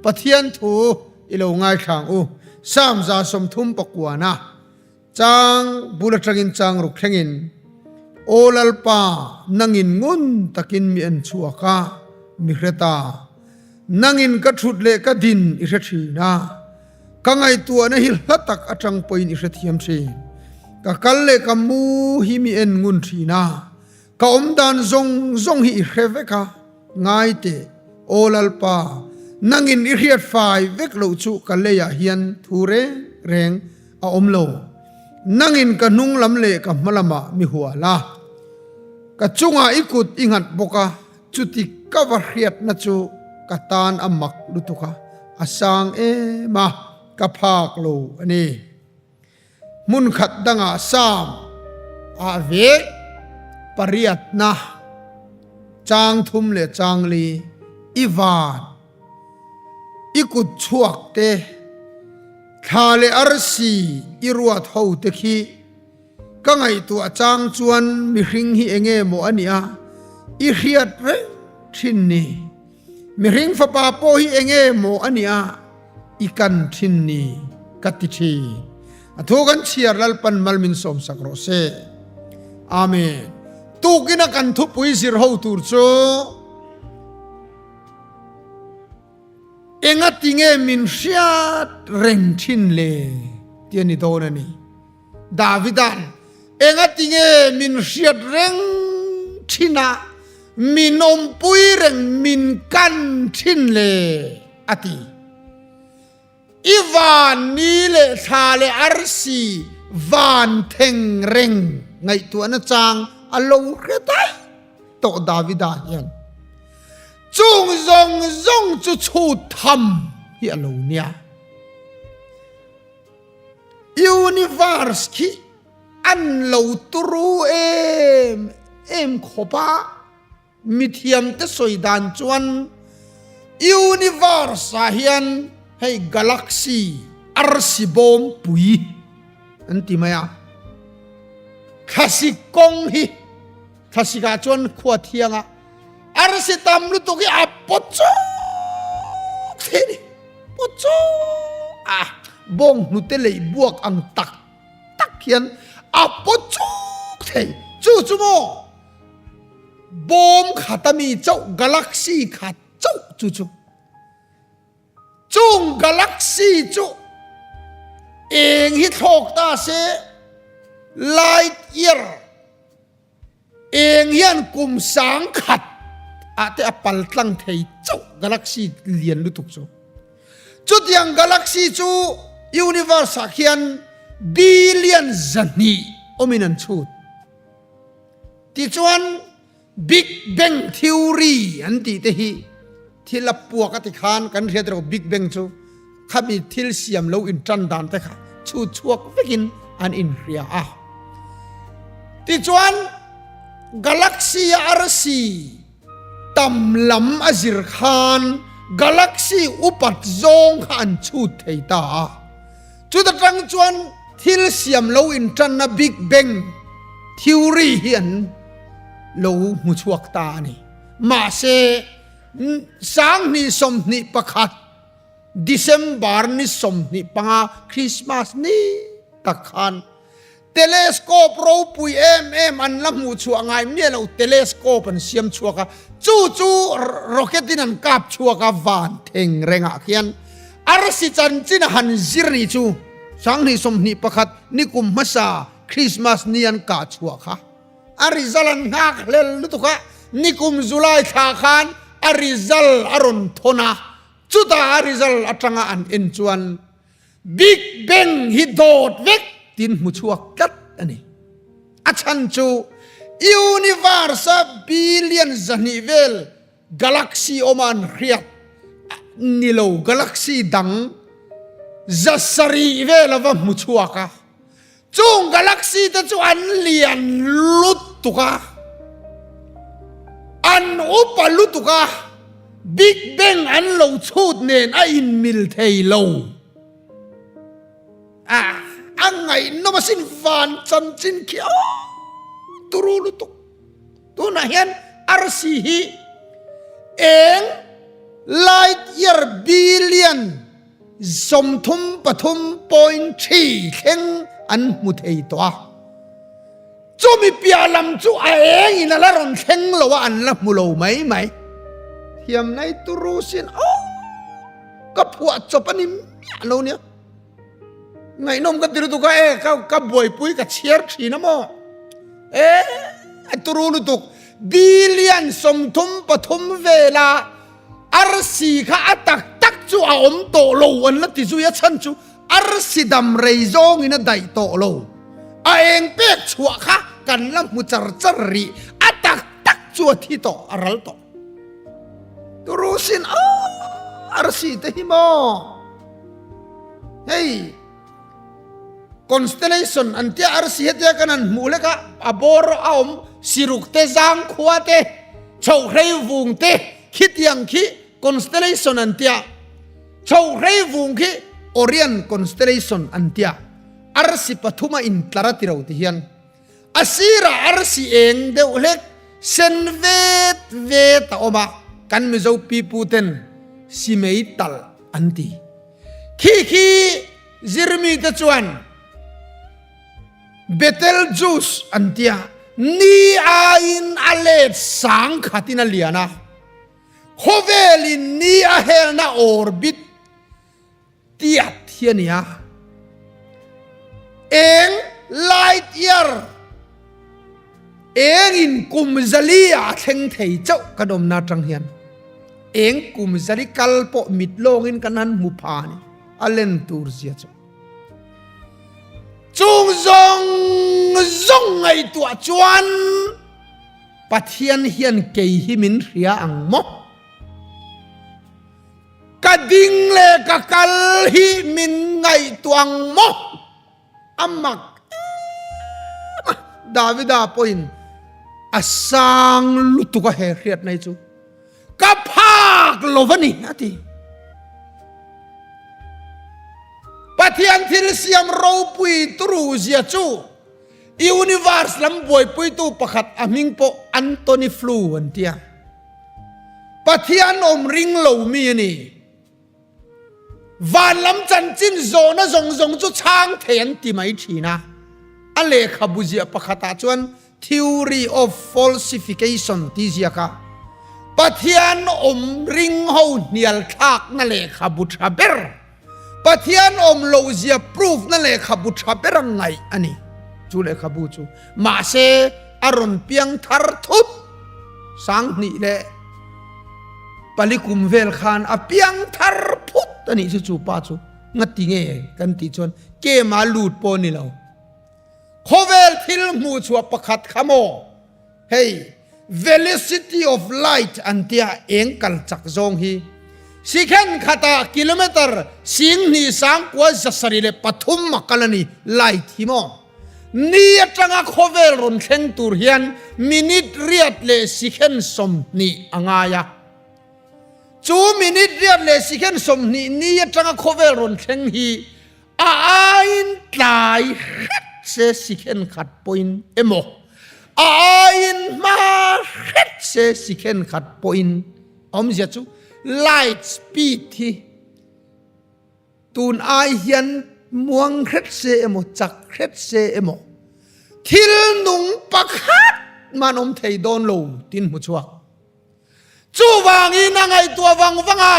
Pathian thu i lo ngaithla ang u. Psalm 30 pakuana chang bul atangin chang ruk thlengin, Aw Lalpa, nangin ngun takin mi en chhuak a, mi hre ta. Nangin ka thut leh ka din i hre thin a, ka ngaihtuahna hi hla tak atang pawhin i hrethiam thin. Ka kal leh ka mu hi mi en ngun thin a, Ka awm dan zawng zawng hi i hre vek a, ngai teh, Aw Lalpa, nangin i hriat fai vek loh chu ka leiah hian thu reng reng a awm lo. Nangin ka hnung lam leh ka hma lamah mi hual a, ka chungah i kut i nghat bawk a, chuti ka va hriatna chu ka tan a mak lutuk a, a sang em a, ka phak lo a ni. Hmun khat dangah Sam ah vek pariatna chang thum leh chang li i van i kut chhuak te, thla leh arsi i ruat ho te khi ka ngaihtuah chang chuan mihring hi enge maw a nia i hriat reng thin ni. Mihring fapa pawh hi enge maw a nia I kan thin ni ka ti thin. A thu kan chhiar Lalpan mal min sawmsak rawh se. Amen. Tukina kan thupui zir ho tur chu enga tinge min hriat reng thin le ti a ni dawn a ni. Davidan enga tinge min hriat reng thin a min awmpui reng min kan thin le a ti. I van ni leh thla leh arsi van theng reng ngaihtuahna chang a lo hre daih tawh Davida hian. Chung zawng zawng chu chhut tham hi a lo nia. Universe khi an lo turu em em khawp a. Mithiamte sawi dan chuan Universe ah hian hei galaxy arsi bawm pui an ti mai a, thlasik kawng hi thlasik ah chuan khua thiang a arsi tam lutuk hi a pawt chuk thei a ni, pawt chuk a bawng hnute lei buak ang tak tak hian a pawt chuk thei chu chu maw. Bawm khat a mi chauh galaxy khat chauh chu chu chung galaxy chu eng hi thlawk ta se light year eng hian kum sang khat ah te a pal tlang thei chauh galaxy lian lutuk chu chutiang galaxy chu universe ah khian billion 200 awmin an chhut. Tichuan, Big Bang Theory an tih te hi thil a puak a ti khan kan hriat erawh Big Bang chu khami thil siam lo intan dan te kha chhut chhuak vekin an inhria a. Tichuan, galaxy a arsi tam lam a zir khan galaxy upat zawng kha an chhut thei ta a. Chuta tang chuan thil siam lo intanna Big Bang Theory hi an lo hmu chhuak ta a ni. Mahse, 2021 December ni 25 Christmas ni tak khan Telescope ropui em em an la hmuh chhuah ngai miah lo telescope an siam chhuak a, chu chu rocket in an kap chhuak a van theng rengah khian arsi chanchin a han zir ni chu 2021 nikum hmasa Christmas ni an kah chhuah kha a result an nghak hlel lutuk a, nikum July thla khan a result a rawn thawn a, chutah a result atanga an en chuan Big Bang hi dawt vek tiin hmu chhuak tlat a ni. A chhan chu Universe-a billion 200 vel galaxy awma an hriat ni lo galaxy dang 700 vel a va hmu chhuak a. Chung galaxy te chu an lian lutuk a, an upa lutuk a, Big Bang an lo chhut nen a inmil thei lo. A a ngaihnawm asin van chanchin khi aw turu lutuk. Tunah hian arsi hi eng light year billion. 33.3 thleng an hmu thei tawh a. Chumi piah lam chu a eng in a la rawn thleng lo a, an la hmu lo mai mai. Thiam nai turu sin aw ka phuah chawp a ni miah lo nia. Ngaihnawm ka ti lutuk a e ka ka buaipui ka chhiar thin a maw. E a turu lutuk billion 33 vela arsi kha a tak tak chu a awm tawh lo an la ti zui a chhan chu Arsi dam rei zawngin a daih tawh lo. A eng pek chhuah kha kan la hmu char char rih. A tak tak chu a thi tawh, a ral tawh. Turusin a arsi te hi maw? Hei constellation an tia arsi hetia kan han hmuh hlek a, a bawr a awm siruk te, zangkhua te, chhohrei vung te khitiang khi constellation an tia. Chhohrei vung khi Orion constellation an tia, arsi pathuma intlar a ti ro ti hian a sirah arsi eng deuh hlek sen vet vet a awm a, kan Mizo pipu ten simei tal an ti. Khi khi zirmi te chuan Betelgeuse an tia, ni aiin a let sang khatin a lian a. Khawvelin ni a helna orbit tiat hi a ni a, eng light year engin kum zali ah a thleng thei chauh kan awmna atang hian eng kum zali kal pawh mit lawngin kan han hmu pha a ni, a len tur zia chu. Chung zawng zawng ngaihtuah chuan. Pathian hian kei hi min hria ang maw? Ka ding leh ka kal hi min ngaihtuah ang maw? A mak em a, Davida pawhin a sang lutuk a he hriatna hi chu ka phak lo va ni a ti. Pathian thil siam ropui turu zia chu Universe lam buaipuitu pakhat a hming pawh Antony Flew an ti a. Pathian awm ring lo mi a ni. Van lam chanchin zawhna zawng zawng chu chhang thei an ti mai thin a. A lehkhabu ziah pakhatah chuan Theory of Falsification tih ziak a, Pathian awm ring ho hnial thlakna lehkhabu tha ber Pathian awm loh zia proof na lehkhabu tha ber a ngaih a ni. Chu lehkhabu chu mahse a rawn piang thar thut 2004 kum vel khan a piang thar phut a nih chu chu pa chu ngati nge kan tih chuan kema lut pawh a ni lo. Khawvel thil hmuh chhuah pakhat kha maw? Hei velocity of light an tia eng kal chak zawng hi sikhen khatah kilometer 29,703 a kal a ni light hi maw? Ni atanga khawvel rawn thleng tur hian minute riat leh sikhen 20 a ngai a. Chu minute riat leh sikhen 20 ni atanga khawvel rawn thleng hi A aiin tlai hret se sikhen khat pawhin emaw, a aiin hma hret se sikhen khat pawhin awmzia chu light speed hi tun ai hian muang hret se emaw, chak hret se emaw thil nung pakhat man awm thei dawn lo tin hmu chhuak. Chuvangin a ngaihtuah vang vang a,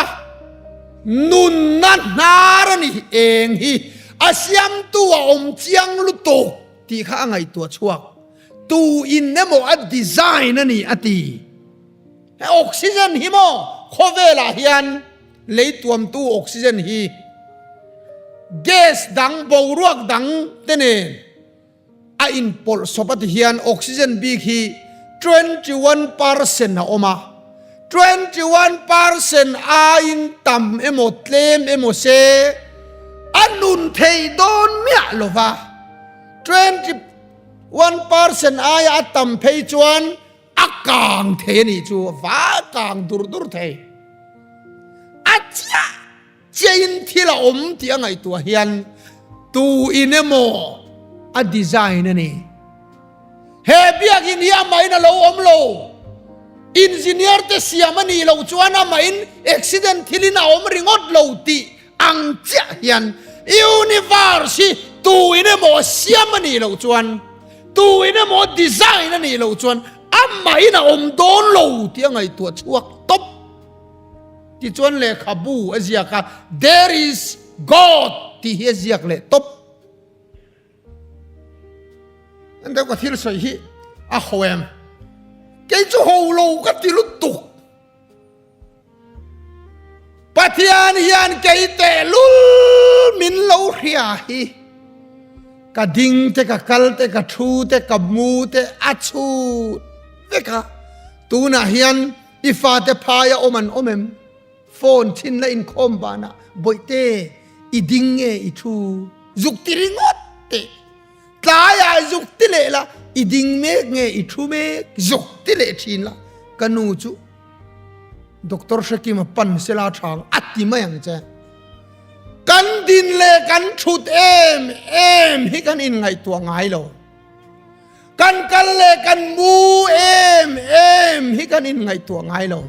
nunna hnar a ni eng hi a siamtu a awm chiang lutuk tih kha a ngaihtuah chhuak. Tu in emaw a design a ni a ti. He oxygen hi maw khawvelah hian lei tuamtu oxygen hi gas dang boruak dang te nen A inpawlh sawp a ti hian oxygen bik hi 21% a awm a, 21% aiin tam emaw tlem emaw se a nun theih dawn miah lo va, 21% aia a tam phei chuan a kang thei a nih chu, a va kang dur dur thei. A chiah Chiahin thil a awm tih a ngaihtuah hian tu in emaw a design a ni. He biakinn hi amahin a lo awm lo. Engineer te siam a nih loh chuan amahin accident thilin a awm ringawt lo tih a. ang chiah hian universe hi tu in emaw siam a nih loh chuan, tu in emaw design a nih loh chuan amahin a awm dawn lo tih a ngaihtuah chhuak tawp. Tichuan lehkhabu a ziak a, There is God tih hi a ziak leh tawp. An deuh ka thil sawi hi a ho em? Kei chu ho lo ka ti lutuk. Pathian hian kei tehlul min lo hria hi. Ka ding te, ka kal te, ka thu te, ka mu te a chhut vek a. Tunah hian i fate phaia awm an awm em? Phone thin la inkhawm banah Bawihte i ding nge i thu zuk ti ringawt teh. Tlaiah zuk ti leh la i ding mek nge i thu mek zuk ti leh thin la ka nu chu Doctor Hrekima pan sela thang a ti mai ang che. Kan din leh kan thut em em hi kan inngaihtuah ngai lo. Kan kal leh kan mu em em hi kan inngaihtuah ngai lo.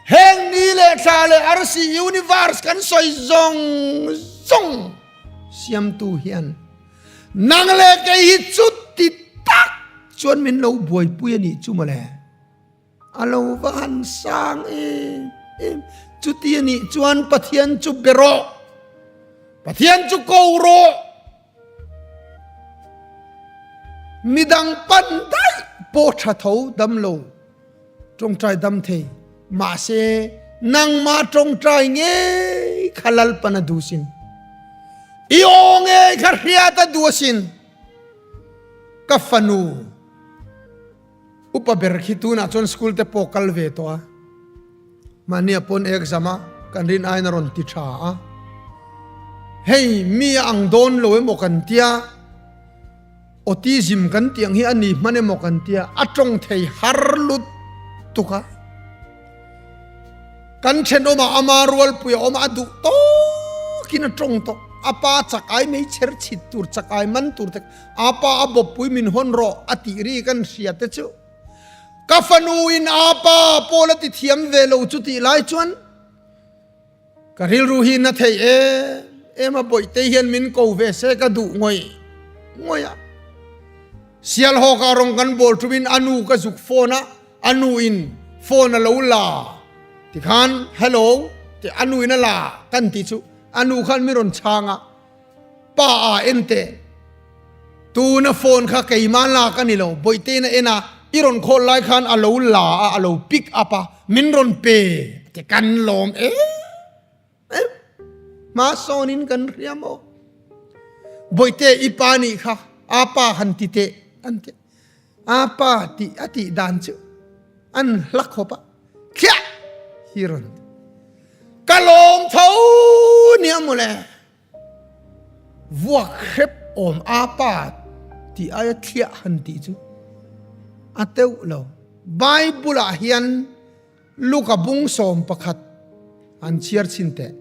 Heng ni leh thla leh arsi universe kan sawi zawng zawng siamtu hian nang leh kei hi chuti tak chuan min lo buaipui a nih chu mawle. A lo va han sang em em. Chuti a nih chuan Pathian chu be rawh. Pathian chu ko rawh. Midang pan daih pawh tha tho dam lo tawngtai dam thei. Mahse nangmah tawngtai ngei kha Lalpan a duh sin. I aw ngei kha hriat a duh asin. Ka fanu. Upa ber khi tunah chuan school te pawh kal ve tawh a, mahnia pawn exam a kan rin aiin a rawn ti tha a, hei mi a ang dawn lo emaw kan tia, autism kan tih ang hi a ni hman emaw kan tia, a tawng thei har lut tuk a, kan thenawmah ama rualpui a awm a, a duh tawkin a tawng tawh, a pa chak ai mei chher chhit tur chak ai man tur te. Apa a bawppui min hawn rawh a tih ri kan hria te chu ka fanu in apa pawl a ti thiam ve lo chu tih lai chuan ka rilru hi na thei em em a bawihte hian min ko ve se ka duh ngawih ngawih a. Sialhawk ah rawng kan bawl tum in a nu ka zuk phone a, a nu in phone a lo la tikhan hello tih a nu in a la kan tih chu a nu khan mi rawn chhang a. Pa a en teh. Tuna phone kha keimah lak a ni lo, Bawihtein a en a, i rawn call lai khan a lo la a, a lo pick up a, min rawn pe a ti, kan lawm em em. Hma sawnin kan hria maw? Bawihte i pa nih kha a pa han ti teh an ti. A pa tih a tih dan chu an hla khawp a, khiah hi rawn ti. Ka lawm tho nia mawle. Vuak hrep awm a pa tih aia thliah han tih chu a teuh lo. Bible ah hian Luka bung 11 an chhiar chhin teh.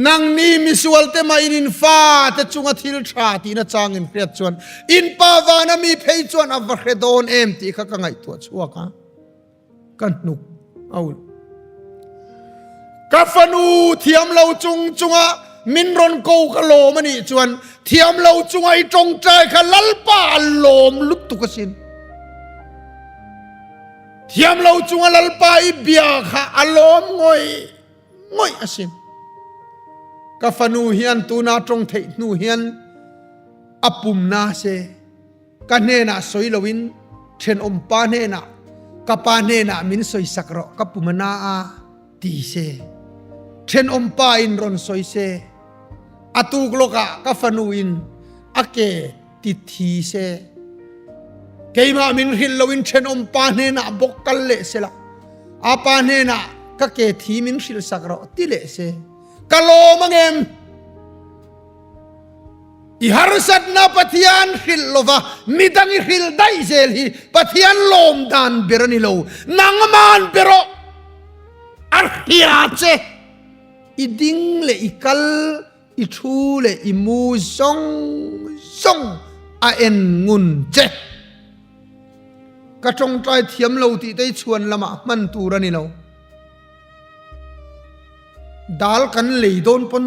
Nangni misual te mah in in fa te chunga thil tha tihna chang in hriat chuan in pa vana mi phei chuan a va hre dawn em tih kha ka ngaihtuah chhuak a. Ka hnuk a ulh. Ka fanu thiam lo chung chunga min rawn ko ka lawm a nih chuan thiam lo chunga i tawngtai kha Lalpa a lawm lutuk asin. Thiam lo chunga Lalpa i bia kha a lawm ngawih ngawih asin. Ka fanu hian tuna tawng theih hnu hian a pum na se. Ka hnenah sawi loin thenawm pa hnenah ka pa hnenah min sawisak rawh ka pum a na a ti se. Thenawm pa in rawn sawi se. A tuk lawkah ka fanu in a ke ti thi se. Keimah min hrilh loin thenawm pa hnenah bawk kal leh sela a pa hnenah ka ke thi min hrilhsak rawh ti leh se. Ka lawm angem? I harsatna Pathian hrilh lova midang i hrilh daih zel hi Pathian lawm dan ber a ni lo. Nangman ber aw a hria che. I ding leh i kal, i thu leh i mu zawng zawng a en ngun che. Ka tawngtai thiam lo tih te hi chhuan lamah hman tur a ni lo. Dal kan lei dawn pawn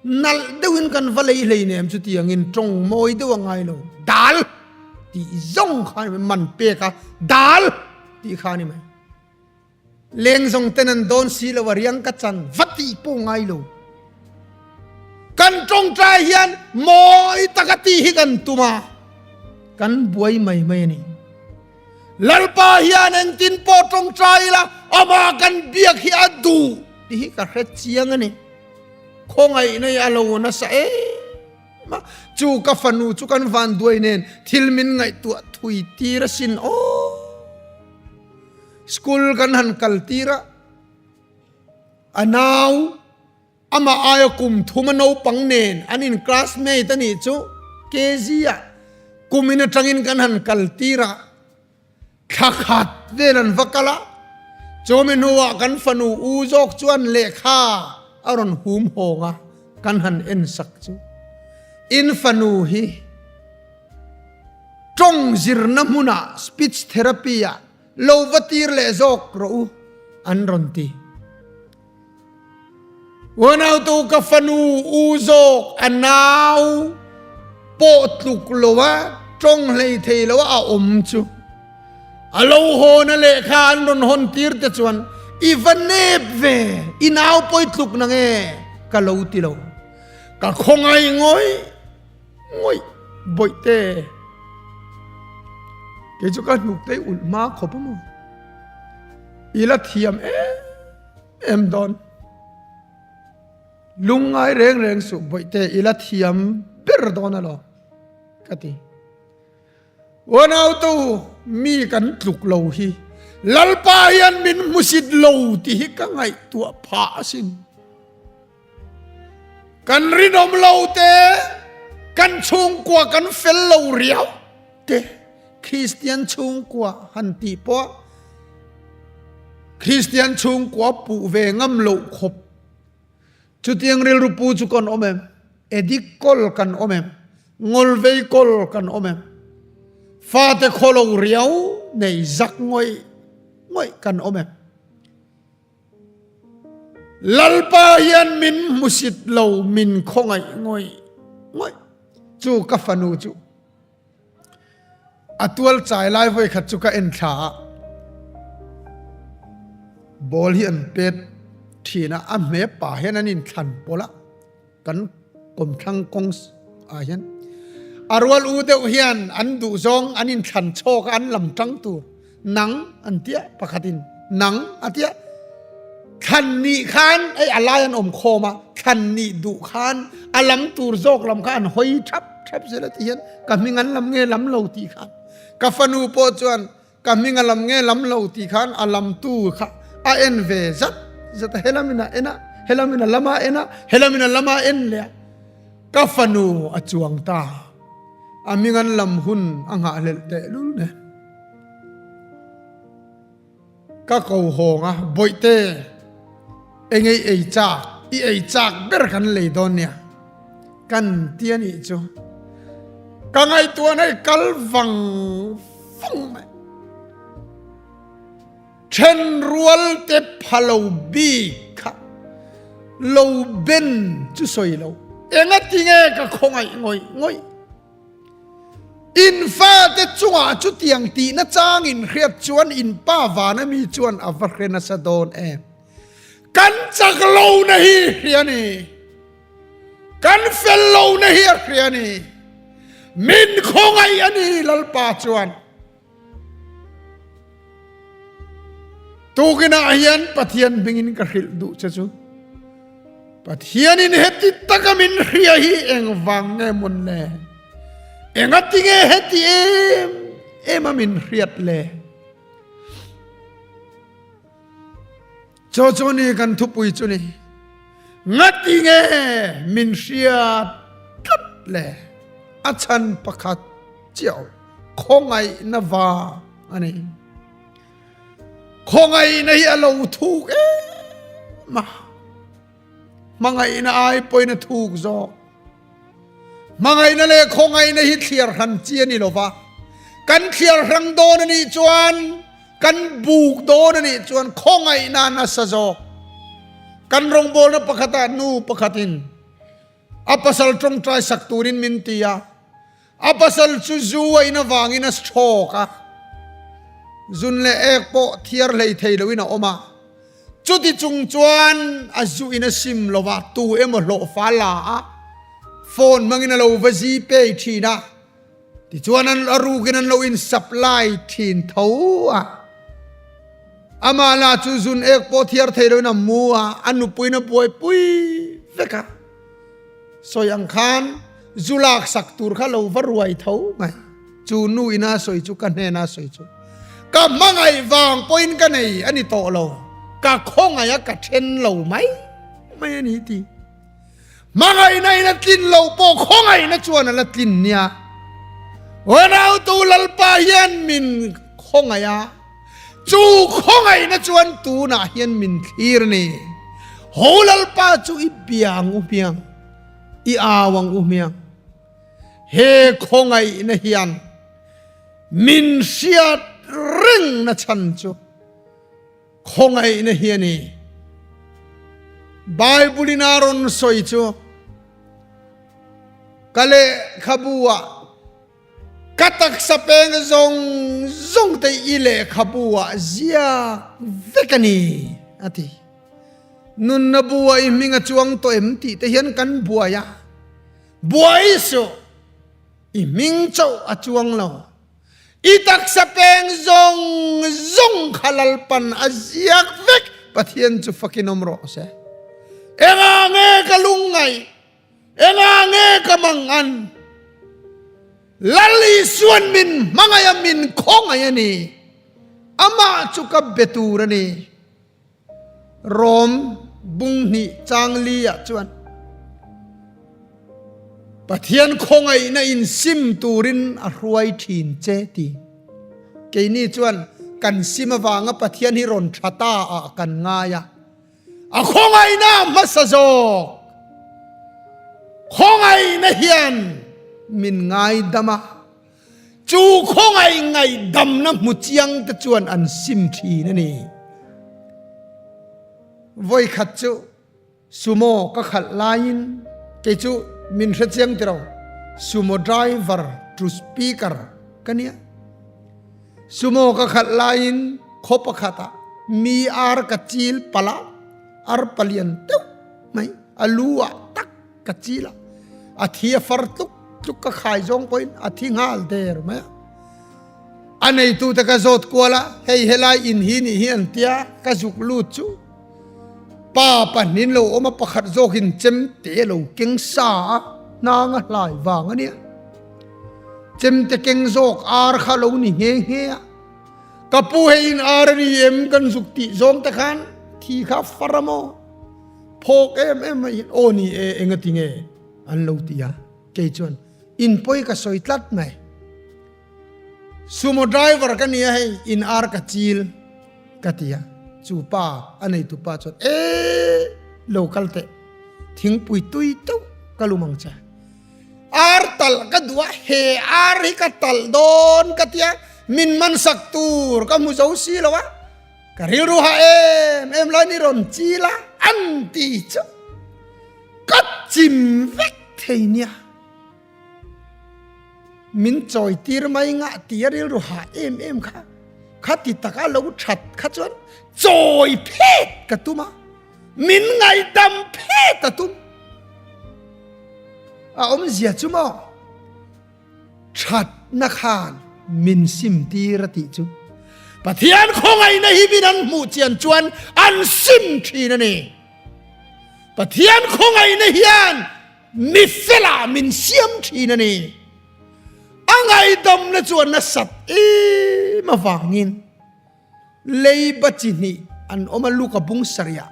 nalh deuhin kan va lei hleinem chutiangin tawng mawi deuh a ngai lo. Dal tih zawng kha a ni mai, man pek a dal tih kha a ni mai. Leng zawng ten an dawn si lo a riang ka chan va tih pawh ngai lo. Kan tawngtai hian mawi taka tih hi kan tum a, kan buai mai mai a ni. Lalpa hian engtin pawh tawngtai ila amah kan biak hi a duh tih hi ka hre chiang a ni. Khawngaihna hi a lo nasa em a, chu ka fanu chu kan van duai nen thil min ngaihtuah thui tir asin aw. School kan han kal tir a, a nau Amah aia kum thum a naupang nen an in classmate a nih chu KG ah kum in atangin kan han kal tir a, thla khat vel an va kal a, chumi hnuah kan fanu u zawk chuan lehkha a rawn hum hawng a, kan han en sak chu in fanu hi tawng zirna hmunah speech therapy ah lo va tir leh zawk rawh u an rawn ti. Unautu ka fanu u zawk a nau pawh tluk lo a, tawng hlei thei lo a a awm chu. A lo hawn a lehkha an rawn hawn tir te chuan i va nep ve, i nau pawh i tluk na nge ka lo ti lo. Ka khawngaih ngawih ngawih bawihte. Kei chu ka hnuk te i ulh hma khawp a maw. I la thiam em. Em dawn. Lungngai reng reng suh bawihte i la thiam ber dawn alawm ka ti. Unautu mi kan tluk lo hi Lalpa hian min hmusit lo tih hi ka ngaihtuah phah asin. Kan rinawm lo te, kan chhungkua kan fel lo riau te, Kristian chhungkua han tih pawh Kristian chhungkua puh ve ngam loh khawp. Chutiang rilru pu chu kan awm em? Edik kawl kan awm em? Ngawlvei kawl kan awm em? Fate khawlo riau nei zak ngawih ngawih kan awm em? Lalpa hian min hmusit lo, min khawngaih ngawih ngawih. Chu ka fanu chu a tual chai lai vawi khat chu ka en thla a, ball hi an pet thin a, a hme pa hian an inthlan pawlh a. Kan kawmthlang kawng ah hian a rual u deuh hian an duh zawng an inthlan chhawk a, an lam tang tur nang an tia pakhatin nang a tia thlan nih khan ei a lai an awm khawm a, thlan nih duh khan a lam tur zawk lam kha an hawi thap thap zel a ti hian ka hming an lam nge lam lo tih khan ka fanu pawh chuan Ka hming a lam nge lam lo tih khan a lamtu kha a en ve zat zat a, helamin a en a, helamin a lam a en a, helamin a lam a en leh a, ka fanu a chuang ta, a hming an lam hun a nghahhlelh tehlul nen. Ka ko hawng a, Bawihte, engei ei chak, i ei chak ber kan lei dawn nia. Kan ti a nih chu. Ka ngaihtuah na i kal vang vang mai. Then rual te pha lo bik kha lo ben chu sawi lo. Enga ti nge ka khawngaih ngawih ngawih. In fate chungah chutiang tihna chang in hriat chuan in pa vana mi chuan a va hre nasa dawn em. Kan chak lo na hi hria ni. Kan fel lo na hi a hria ni. Min khawngaih a ni Lalpa chuan. Tukinah hian Pathian hmingin ka hrilh duh che chu. Pathianin heti taka min hria hi engvang nge mawn le? Engati nge heti em em a min hriat le? Chaw chu ni kan thupui chu ni. Ngati nge min hriat tlat le? A chhan pakhat chiah khawngaihna vang a ni. Khawngaihna hi a lo thuk em a. Hmangaihna ai pawhin a thuk zawk. Hmangaihna leh khawngaihna hi thliar hran chi a ni lo va. Kan thliar hrang dawn a nih chuan, kan buk dawn a nih chuan khawngaihna a nasa zawk. Kan rawngbawlna pakhatah nu pakhatin a pasal tawngtai sak turin min ti a, a pasal chu zu a in avangin a stroke a, zun leh ek pawh thiar hlei thei loin a awm a, chuti chung chuan a zu in a sim lo va, tu emaw hlawhfa la a, phone hmangin a lo va zi pei thin a. Tichuan an a rukin an lo in supply thin tho a. Amah lah chu zun ek pawh thiar thei loin a mu a, a nupuiin a buaipui vek a. Sawi ang khan zu lak sak tur kha lo va ruai tho mai. Chu nu ina sawi chu ka hnena sawi chu ka hmangaih vang pawhin ka nei a ni tawh lo, ka khawngaih a ka then lo mai mai a ni ti. Hmangaihna in a tlin loh pawh khawngaihna chuan a la tlin nia. Unautu Lalpa hian min khawngaih a, chu khawngaihna chuan tunah hian min thlir a ni. Ho Lalpa chu i bia ang u hmiang, i au ang u hmiang. He khawngaihna hian min hriat rengna chhan chu Khawngaihna hi a ni. Bible in a rawn sawi chu ka lehkhabu ah ka taksa peng zawng zawng te i lehkhabu ah ziak vek a ni a ti. Nunna bu ah i hming a chuang tawh em tih te hian kan buai a, buai suh i hming chauh a chuang lo. I taksa peng zawng zawng kha Lalpan a ziak vek, Pathian chu fakin awm rawh se. Engah nge ka lungngaih? Engah nge ka mangan? Lal Isuan min hmangaih a, min khawngaih a ni. Amah chu ka be tur a ni. Rom bung hnih chang li ah chuan Pathian khawngaihna in sim turin a hruai thin che ti. Keini chuan kan sim avanga Pathian hi rawn tha ta ah kan ngai a, a khawngaihna a hmasa zawk. Khawngaihna hian min ngaidam a. Chu khawngaih ngaihdamna hmu chiang te chuan an sim thin a ni. Vawikhat chu sumo ka khalh laiin kei chu min hre chiang tiro, sumo driver to speaker ka nia. Sumo ka khalh laiin khaw pakhatah mi ar ka chil palh a, ar palian deuh mai a lu ah tak Ka chil a, a thi a far tluk tluk ka khai zawng pawhin a thi nghal der mai a. A neitute ka zawt kual a, hei helai in hi nih hi an tia, ka zuk lut chu pa pahnin lo awm a, pakhat zawkin chem te a lo keng sa a, hnang a hlai vang a nia. Chem te keng zawk ar kha lo ni nghe nghe a, ka pu hei in ar a ni em kan zuk tih zawng te khan thi kha a far a maw? Phawk em em mai hian aw ni e enga ti nge an lo ti a, kei chuan in pawi ka sawi tlat mai. Sumo driver ka nia hei in ar ka chil ka ti a, chu pa a neitu pa chuan e lo kal teh thingpui tui teuh ka lum ang che. Ar talh ka duh a, he ar hi ka talh dawn ka ti a, min man sak tur ka hmu zo si lo a. Ka rilru ha em em lai ni rawn chil a, an ti chu ka chim vek thei nia. Min chawi tir mai ngah ti a rilru ha em em kha, kha ti taka lo that kha chuan chawi phet ka tum a, min ngaihdam phet a tum. A awmzia chu maw? Thatna khan min sim tir a tih chu Pathian khawngaihna hi min an hmuh chian chuan an sim thin a ni. Pathian khawngaihna hian mi felah min siam thin a ni. A ngaihdamna chuan nasat em avangin Leiba chi hnih an awm a Luka bung sarih ah.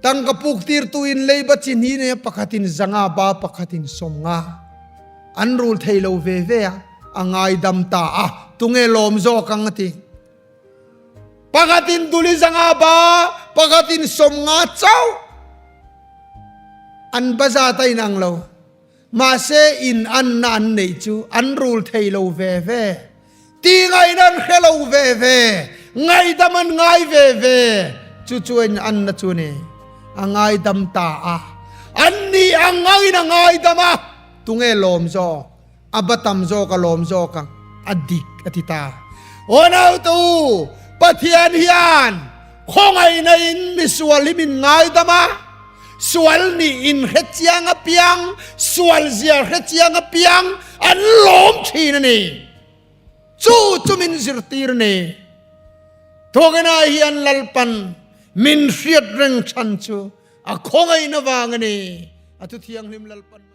Tangka puk tirtu in leiba chi hnih nei a pakhatin zanga ba pakhatin sawmnga an rul thei lo ve ve a, a ngaidam ta a, tunge lawm zawk ang a ti. Pakhatin duli zanga ba pakhatin sawmnga chauh an ba zat a inang lo. Mahse in anna an neih chu an rul thei lo ve ve, ti ngaihna an hre lo ve ve, ngaihdam an ngai ve ve. Chu chu a in anna chu ni. A ngaidam ta a. An ni ang angin a ngaidam a. Tunge lawm zawk? A ba tam zawk a lawm zawk ang. A dik a ti ta. Aw naute u, Pathian hian khawngaihna in misual hi min ngaidam a. Sual nih in hre chiang apiang, sual zia hre chiang apiang an lawm thin a ni. Chu chu min zirtir a ni. Thawkina hian Lalpan min hriat reng chhan chu a khawngaihna vang a ni. A thu thianghlim Lalpan.